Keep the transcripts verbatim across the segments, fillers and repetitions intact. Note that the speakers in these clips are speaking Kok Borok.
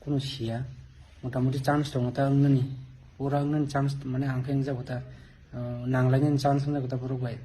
Bono siya, motamuti chance tongo ta wngnani, pura wngnani chance, mane ang khe wngjak bo ta, ah, nanglainani chance wngjak bo ta borok bai.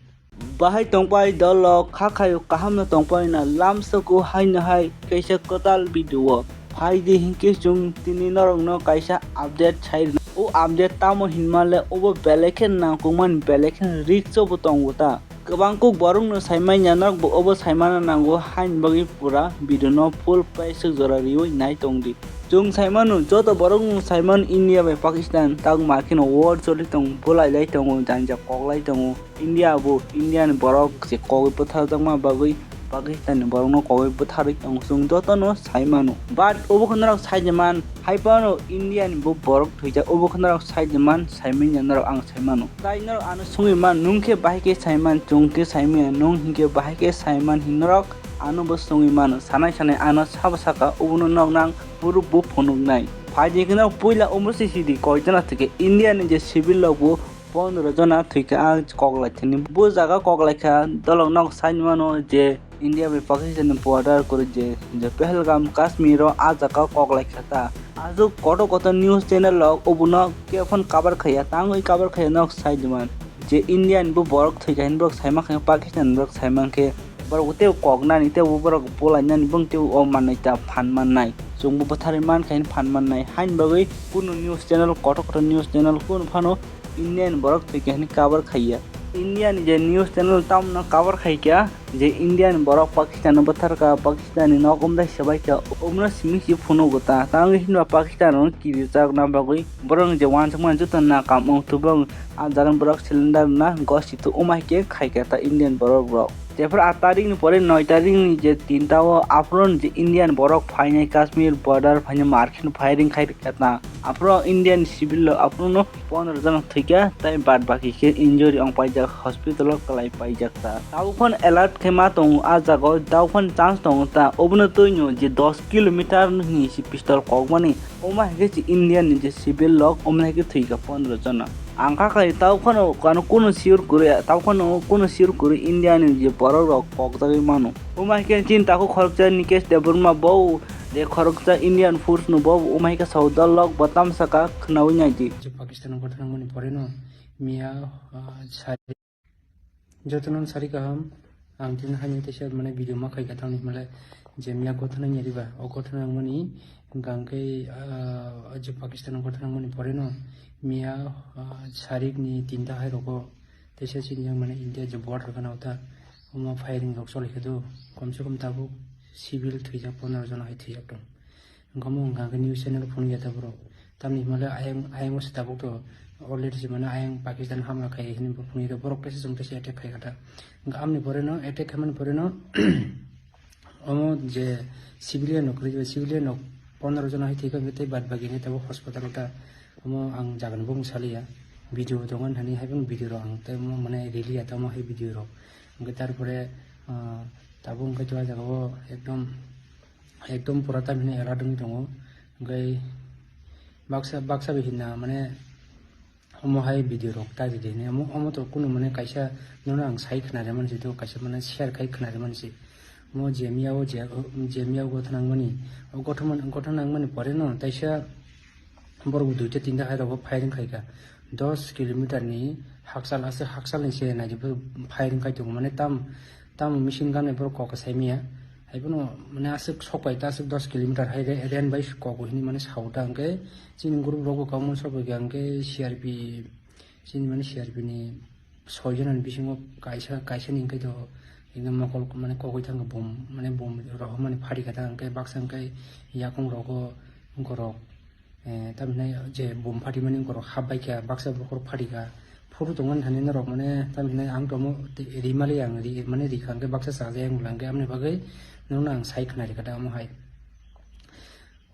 Bahai tongpai dolo kha khayo kaham no tongpai na lamsoko haino hai kaisa kwtal video o phai di hinkhe chwng tini norok no kaisa update sai rwna. O update tamo hinmale obo belai khe nangkukmani belai khe risk o bo tongo ta. Kwbang kuk borok no saimanya norok bo obo saimana nango haini bagwi pura video no full paisuk jora riwi nai tongdi. Chwng saimano joto borok no saimano India bai Pakistan tak ma kheno war choli tongo, bulai lai tongo, janja kok lai tongo. India bo India ni borok se kogwi bwtharjakma bagwi Pakistan ni borok no kogwi bwtharwi tongo, chwng joto no saimano. But obo khe norok saijeman hai phano India ni bo borok thwijak, obo khe norok saijeman saimanya norok ang saimano. Tai norok ano sungwi man, nwng khe bahai khe saiman, chwng khe saimanya, nwng hinkhe bahai khe saiman hin norok ano bo sungwi mano. Sanai sanai ano sabo saka, obono nok nang buru bo phunuknai. Phaidi kheno puila omo sisidi koitona thwikhe India ni je civil rok bo pondro jona thwikha a koklai thani. Bo jaga koklaikha dolok nok sai mano je India bai Pakistan ni border kwrwi je, je Pahalgam Kashmir o a jaga koklaikha ta. Aswk kotor kotor news channel rok obono kephon cover khaiya, tangwi cover khaiya nok sai diman. Je India ni bo borok thwikha hini borok saima khe Pakistan ni borok saima khe borok tei kok nani tei bo borok bulai nani bong tei o manwi ta phan mannai. Chwng bo bwtharwi mankha hini phan mannai. Haini bagwi kunu news channel kotor kotor news channel kunu phano India ni borok thwikha hini cover khaiya. India ni je news channel tamno cover khaikha je India ni borok Pakistan no bwtharkha, Pakistan ni nok umdai swbaikha, umno simi si phunugo ta. Tangwi hinba Pakistan no kirijakna bagwi borok je wansukmani joto nakam wng tubung a jagan borok cylinder na gosi tu umai khe khaikha ta Indian borok rok. Tephru aat tarikh ni pore noi tarikh ni je tinta o aphuru je Indian borok phainai Kashmir border phainai markhe firing khai rikha ta. Aphuru Indian civil rok aphuru no pondro jona thwikha tei bad baki khe injury wng paijak hospital o kwlai paijak ta. Tabuk phano alert khe ma tongo a jaga o, tabuk phano chance tongo ta. Obono twi no je dos kilometer ni si pistol kokmani. Omo hai khe se India ni je civil rok, omo hai khe thwi kha pondro jona. Ang kha khai tabo phano kano kunu sure kwrwi, tabo phano kunu sure kwrwi India ni je borok rok kokjagwi mano. Omo hai khe chini takhuk khoroksa Nikesh Debbarma bo je khoroksa Indian force no bo omo hai khe sao dol rok bo tamsa kha khwnaui nai di. Je Pakistan o gotha nangmani pore no miya, ah, sari Jotono sari kaham, ang tini haino teisa mane video ma khaikha tamni hwnle je miya gotha nangya riba, o gotha nangmani hwnkha hwnkhe, ah, je Pakistan o gotha nangmani pore no miya, ah, sarik ni tinta hai rogo teisa chini yang mane India je border gana o ta omo firing rok choli khe do, kom se kom tabuk civil thwijak pondro jona hai thwijak tong. Hwnkhe omo hwnkha khe news channel phunukya ta borok. Tamni hwnba le ayang, ayang se tabuk to already se mane ayang Pakistan hamla khai hwnwi bo phunukya ta borok teisa chwng teisa attack khai kha ta. Hwnkhe amoni pore no attack khaimani pore no omo je civilian rok kwrwi civilian rok pondro jona hai thwikha hwnkhe tei bad baki hwnwi tabuk hospital o ta omo ang jaga ni bumung saliya video bo tongo hwnwi hai phano video rok ang tei omo mane riliya ta omo hai video rok hwnkhe tarpore, ah, tabuk hwnkhe to ah jaga o ekdom. Ekdom pura tamhinai alert wngwi tongo. Hwnkhe baksa, baksa bai hinna mane omo hai video rok ta di di hinwi omo, omo to kunu mane kaisa nono ang sai khna rwmani se, to kaisa mane share khai khna rwmani se. Omo je miya o je, je miya o gotha nangmani, o gotha man, gotha nangmani pore no taisa borok duita tinta hai rogo firing khai kha. Dos kilometer ni hakchal, aswk hakchal ni se naidi phuru firing khai tongo, mane tam, tam machine gun bai borok kok kwsai manya. Hai phano mane aswk sok pai ta, aswk dos kilometer hai re-, ren bai kok hinwi mane sao ta, hwnkhe chini group rok bo kwbangma sok pai kha, hwnkhe C R P, chini mane C R P ni soi jona ni bisingo kaisa, kaisa ni hwnkhe to ekdom mokol mane kogwi thangkha, bom mane bom rohormani phari kha ta, hwnkhe baksa hwnkhe yakung rogo borok. Eh, tamhinai je bom phatimani borok hap bai kha, baksa bokhorok phati kha. Phuru tongmani thani norok mane tamhinai ang tomo rimali ang ri, mane ri kha hwnkhe baksa chajai ang bwla hwnkhe, aboni bagwi norokno ang sai khna ri kha da omo hai.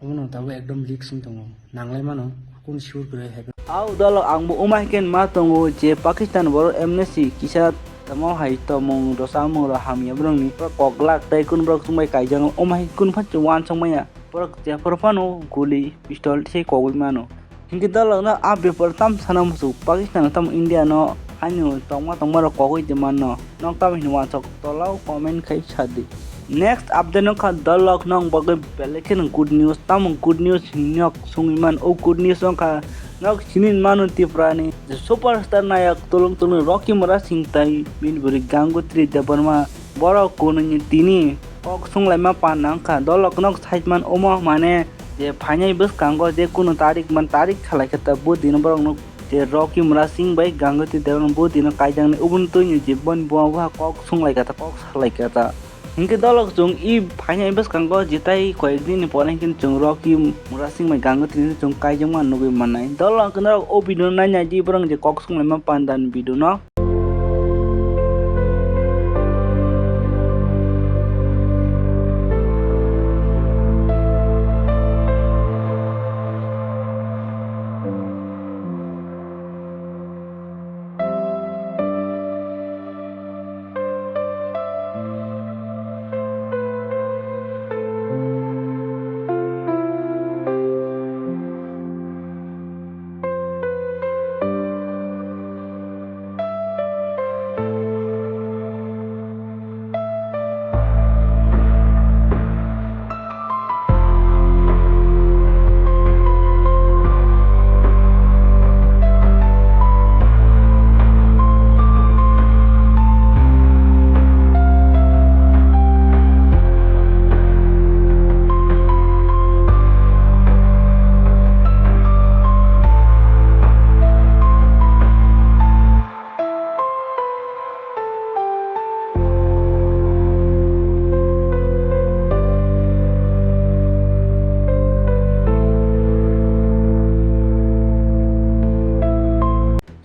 Omono tabuk ekdom risk wng tongo, nanglai mano, kunu sure kwrwi hai. Au dolo ang bo omo hai khe ma tongo je Pakistan borok amnesty kisa tamo hai tomung dosa mung rok hamya borokni kok glak tei kunu borok chwng bai kaijak omo hai kunu phan uansuk manya. Borok jephuru phano guli, pistol se kogwi mano. Hinkhe dalokno a bepar tam sana muchung, Pakistan tamo India no haino tongma tongma rok kogwi de manno. Nok tamo hino uansuk tolao comment khai sadi. Next update wngkha dolok nok bagwi belai kheno good news. Tamo good news hinwi nok sungwi man, o good news wngkha nok sini mano Tripura ni je superstar nayak tulung tulung Rocky Murasing tai bini bwrwi Gangotri Debbarma, borok kunui tini kok sunglaima panda wngkha. Dolok nok side man omo mane je phainai bwskango je kunu tarik man tarik khalai khe ta bo dino borok no je Rocky Murasing bai Gangotri Debbarma bo dino kaijaknai, oboni twi ni je boni buma bupha kok sunglaikha ta, kok salaikha ta. Hinkhe dolok chwng i phainai bwskango jitai koyek din ni pore hinkhe chwng Rocky Murasing bai Gangotri ni chwng kaijakma nugwi mannai. Dolok norok o video no nainai di borok je kok sunglaima panda ni video no.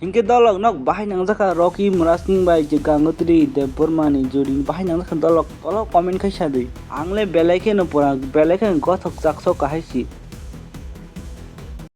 Hinkhe dolok nok bahai nangjakha Rocky Murasing bai je Gangotri Debbarma ni jodi bahai nangjakha dolok, tolo comment khai sadwi. Ang le belai kheno pura, belai kheno gothok chakso kahai si.